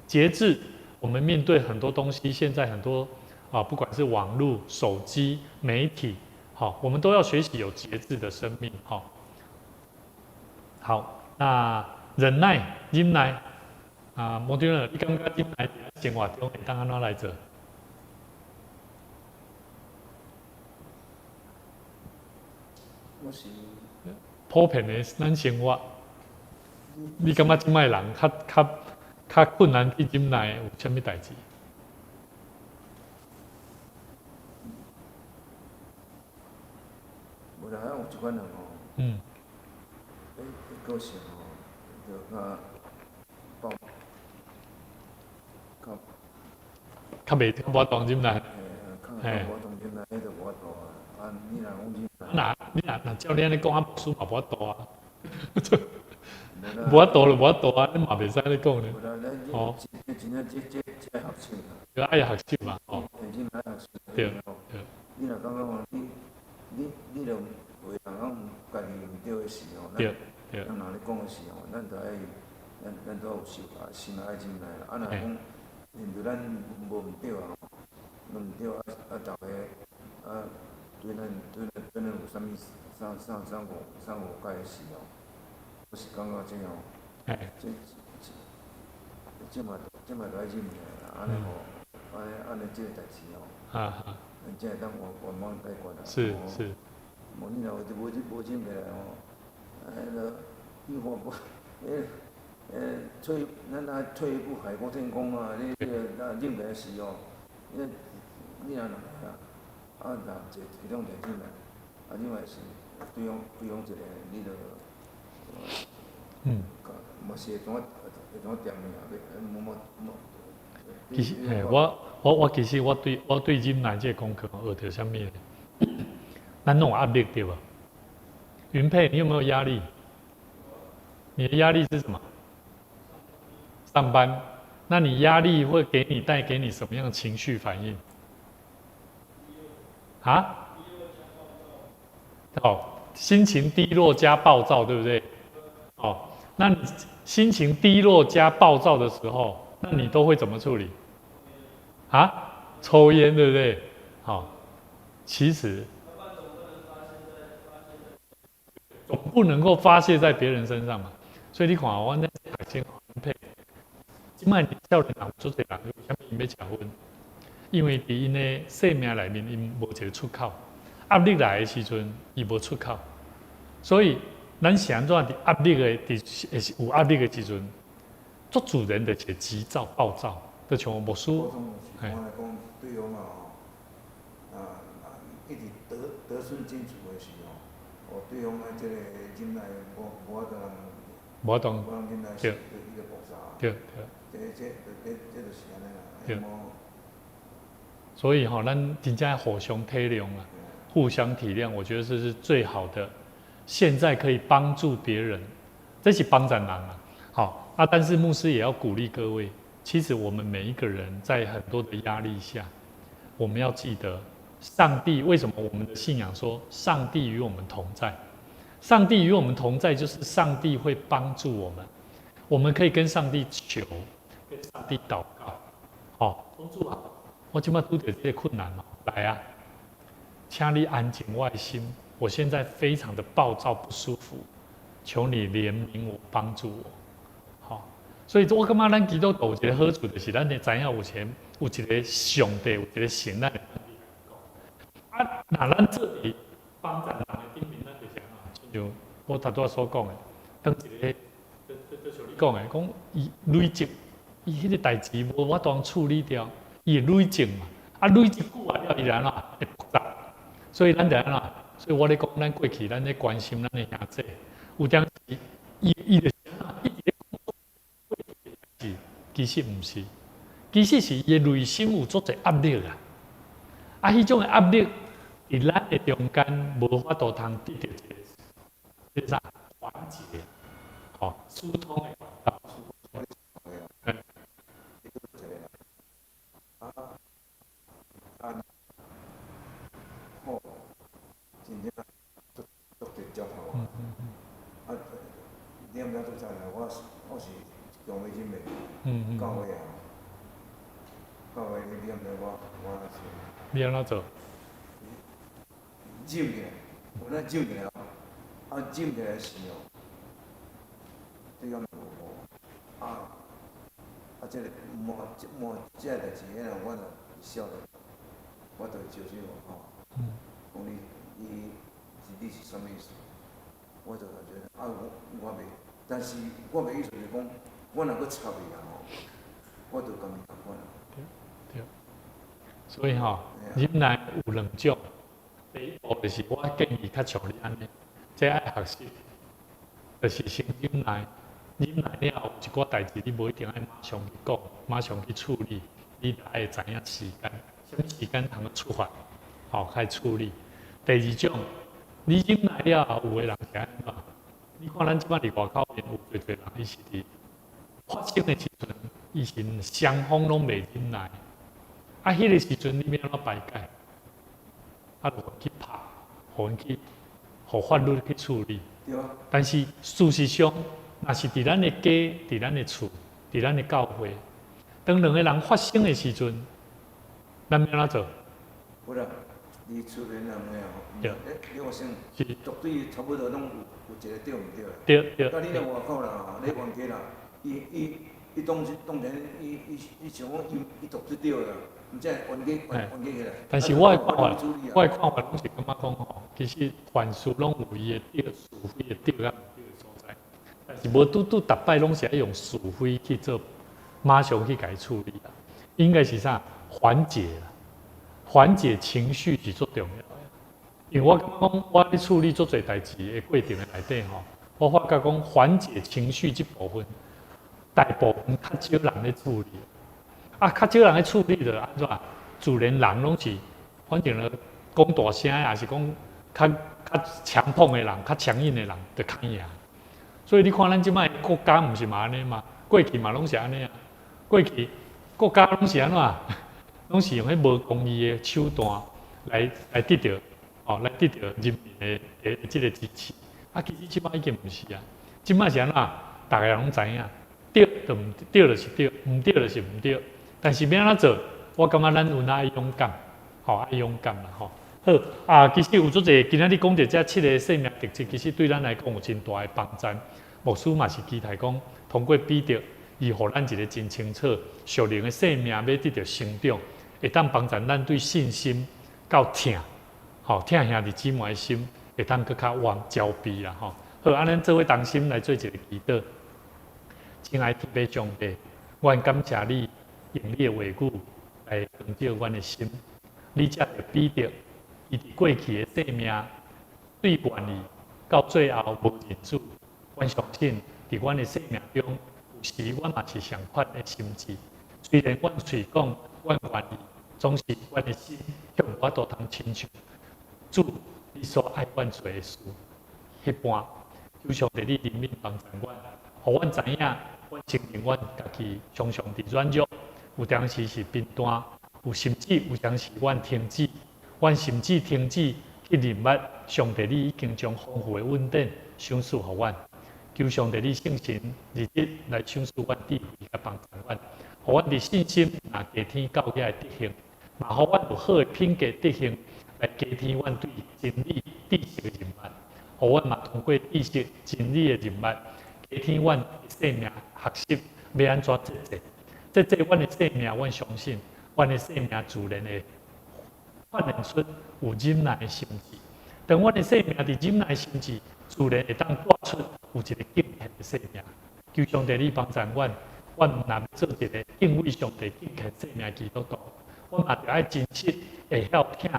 節制，我們面對很多東西，現在很多啊，不管是網路、手機、媒體，好，我們都要學習有節制的生命，好。好，那忍耐、忍耐啊，摩丁你感覺忍耐佇生活中會當按怎來做？我是普遍的咱生活，你感覺這擺人較較較困難去忍耐，有啥物代誌？無啦，有一款人吼，個性吼，就較暴，較較袂較無當忍耐，較無當忍耐，彼就無法度啊。啊，你若講忍耐，你若若照你按呢講，啊，牧師嘛無法度啊。無法度就無法度啊，你嘛袂使按呢講呢。哦。真正這這愛學習啦。對，愛學習嘛，哦。真愛學習。對對。你若感覺講你你你著有的人講家己毋對的時候，對。咱若咧講的時候，咱就愛咱咱都有心啊，心愛忍耐啦。啊，若講面對咱無毋對啊，無毋對啊啊，逐个啊對咱對咱對咱有啥物啥啥啥誤啥誤解的時候，我是感覺這吼，這這這嘛這嘛著愛忍耐啦，按呢吼，按呢按呢這个代誌吼，咱才會當圓圓滿解決啦。是是。無你若無無忍落來吼，啊，彼个你看無，彼退咱若退一步海闊天空啊！你你若忍落來時吼，你你若來啊，啊，若一一種代誌來，啊，另外是對方對方一个，你著，嘛是會怎會怎掂的啊？無無無。其實，嘿，我我我其實我對我對忍耐這个功課學著啥物呢？咱攏有壓力對無？雲佩，你有沒有壓力？你的壓力是什麼？上班。那你壓力會給你帶給你什麼樣的情緒反應？啊？哦，心情低落加暴躁，對不對？哦，那你心情低落加暴躁的時候，那你都會怎麼處理？啊？抽菸，對不對？好，其實總不能夠發洩在別人身上嘛。所以你看，我那學生配，這擺少年人足濟人，為啥物𪜶欲食薰？因為佇𪜶的生命內面，𪜶無一個出口。壓力來的時陣，伊無出口。所以，咱是按怎佇壓力的，佇有壓力的時陣，足自然就會急躁、暴躁，就像牧師。我來講，對方啊，啊一直得得寸進尺的時候，哦，對方的這個忍耐無無法度通，無法度，對，對對。這這這就是按呢啦。對。所以吼，咱真正互相體諒啊，互相體諒，我覺得這是最好的。現在可以幫助別人，這是幫助人啊。好啊，但是牧師也要鼓勵各位，其實我們每一個人在很多的壓力下，我們要記得，上帝為什麼我們的信仰說上帝與我們同在？上帝與我們同在，就是上帝會幫助我們，我們可以跟上帝求，跟上帝禱告。好，主啊，我這擺拄著這個困難嘛，來啊，請你安靜我的心。我現在非常的暴躁不舒服，求你憐憫我，幫助我。好，所以我感覺咱基督徒有一個好處，就是咱會知影有錢，有一個上帝，有一個神，咱會啊，若咱做佇幫助人的頂面，咱就是按怎？像我頭拄仔所講的，當一個，就像你講的，講伊累積，伊彼個代誌無法度處理掉，伊會累積嘛，啊累積久啊了，伊就按怎會爆炸，所以咱就按怎？所以我咧講，咱過去咱咧關心咱的兄弟，有當時伊伊就是按怎，一直咧講過去的代誌，其實毋是，其實是伊的內心有足濟壓力啊，啊，彼種的壓力佇咱的中間無法度通得著一个，這個啥緩解，吼，疏通的管道。啊，吼，真正足足直接頭啊！啊，你毋知做啥呢？我是強欲忍的，教會啊，教會你毋知我按怎做？你按怎做？忍起來，我那忍起來哦，啊忍起來時哦，對方無無啊啊，這个無無這个代誌，彼個我若少年，我就招手吼，講你是啥物意思？我就感覺啊，我袂，但是我的意思是講，我若閣插伊啊吼，我就共伊仝款。對對，所以吼，忍耐有兩種。第一步就是我建議較像你按呢，這愛學習，就是先忍耐，忍耐了後有一寡代誌你無一定愛馬上去講，馬上去處理，你愛知影時間，啥物時間通去觸發，吼，開處理。第二種，你忍耐了後，有的人是按怎？你看咱這擺佇外口面有濟濟人，伊是佇發生的時陣，伊是雙方攏袂忍耐，啊，彼个時陣你欲按怎排解？啊，就去拍，予𪜶去，予法律去處理。對啊。但是事實上，若是佇咱的家、佇咱的厝、佇咱的教會，當兩个人發生的時陣，咱欲按怎做？無啦，佇厝邊人的吼，欸，你發生，絕對差不多攏有一個對毋對啦。對對。啊，你若外口啦，你冤家啦，伊當當然，伊想講伊絕對對啦。但是我的看法，我的看法攏是感覺講吼，其實凡事攏有伊的對是非的對佮毋對的所在，但是無拄拄逐擺攏是愛用是非去做，馬上去共伊處理啦。應該是啥？緩解啦，緩解情緒是足重要的。因為我感覺講，我咧處理足濟代誌的過程的內底吼，我發覺講緩解情緒這部分，大部分較少人咧處理。啊，較少人咧處理就按怎？自然人攏是，反正咧講大聲，抑是講較較強碰的人、較強硬的人，就較贏。所以你看咱這擺國家毋是嘛按呢嘛？過去嘛攏是按呢啊。過去國家攏是按怎？攏是用彼無公義的手段來得著，哦，來得著人民的這個支持。啊，其實這擺已經毋是啊。這擺是按怎？逐个人攏知影，對就毋對，就是對，毋對就是毋對。但是欲按怎做？我感覺咱有哪愛勇敢，吼，愛勇敢啦，吼。好啊，其實有足濟，今仔日講著這七个生命特質，其實對咱來講有真大的幫助。牧師嘛是期待講，通過彼得，伊予咱一个真清楚，屬靈的生命欲得著成長，會當幫助咱對信心到疼，吼，疼兄弟姊妹的心，會當閣較旺交臂啦，吼。好，按呢做伙同心來做一个祈禱。親愛天父上帝，阮感謝你用你的話語來光照阮的心。你藉著彼得，伊佇過去的生命對願意到最後無認主，阮相信佇阮的生命中，有時阮嘛是相款的心志。雖然阮喙講阮願意，總是阮的心卻無法度通親像主你所愛阮做的事。彼般，求上帝你憐憫幫助阮，予阮知影，阮承認阮家己常常佇軟弱，有當時是貧惰，有甚至有當時阮停止，阮甚至停止去認捌上帝，你已經將豐富的恩典賞賜予阮。求上帝你聖神日日來賞賜阮智慧佮幫助阮，予阮佇信心若加添教會的德行，嘛予阮有好的品格德行來加添阮對真理知識的認捌，予阮嘛通過知識真理的認捌，加添阮的生命學習欲按怎節制，節制阮的生命，阮相信阮的生命自然會發展出有忍耐的心志。當阮的生命佇忍耐的心志，自然會當帶出有一个敬虔的生命。求上帝你幫助阮，阮毋但欲做一个敬畏上帝、敬虔生命的基督徒，阮嘛著愛真實會曉疼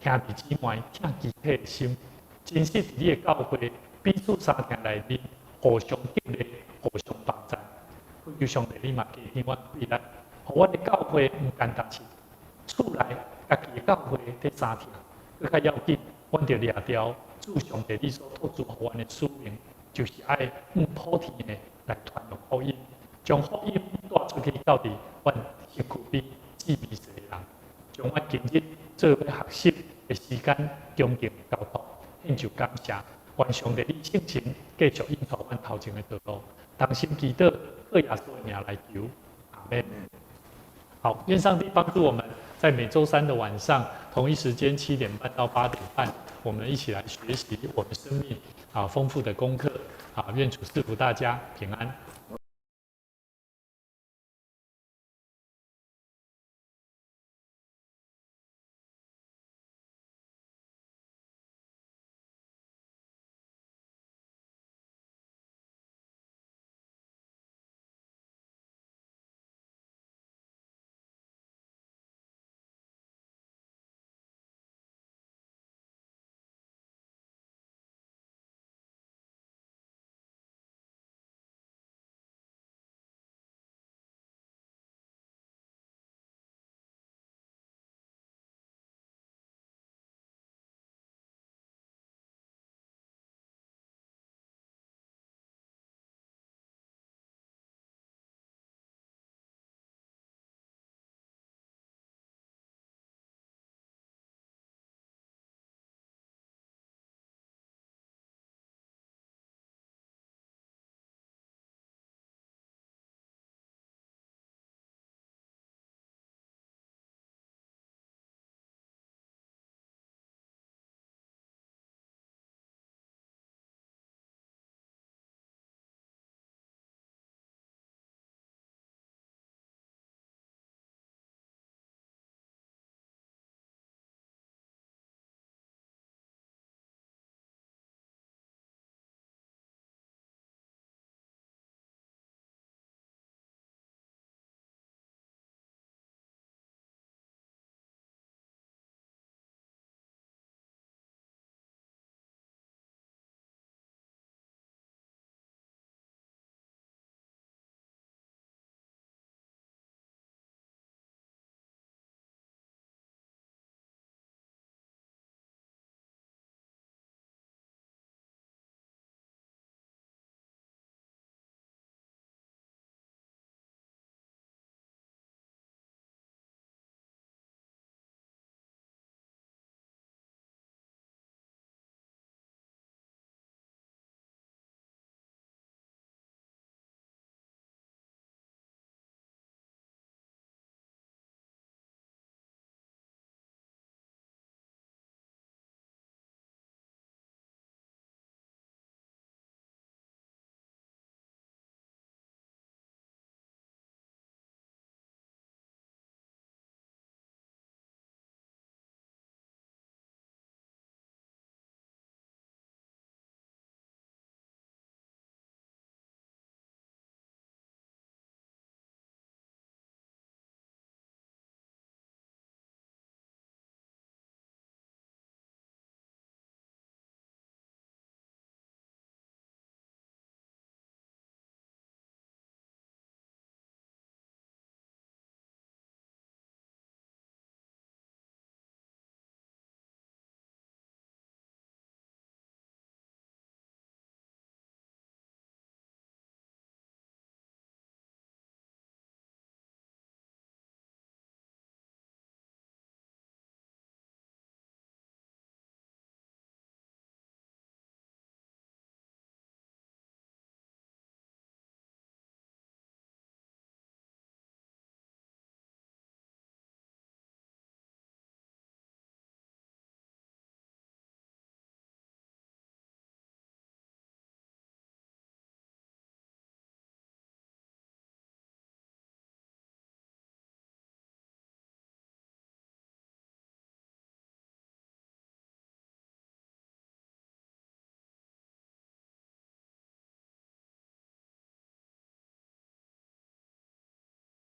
兄弟姊妹、疼肢體的心，真實佇你的教會彼此相疼內面互相激勵、互相幫助。求上帝你嘛加添阮氣力，予阮的教會毋單單是厝內家己的教會佇相疼，閣較要緊，阮著掠牢主上帝你所託付予阮的使命，就是愛向普天的來傳揚福音，將福音帶出去到佇阮身軀邊至微細的人，將阮今日做伙學習的時間恭敬交託，獻上感謝。願上帝你聖神繼續引導阮頭前的道路，同心祈禱，靠耶穌的名來求，阿門。好，願上帝幫助我們，在每週三的晚上同一時間7點半到8點半，我們一起來學習我們生命豐富的功課。啊，願主賜福大家平安。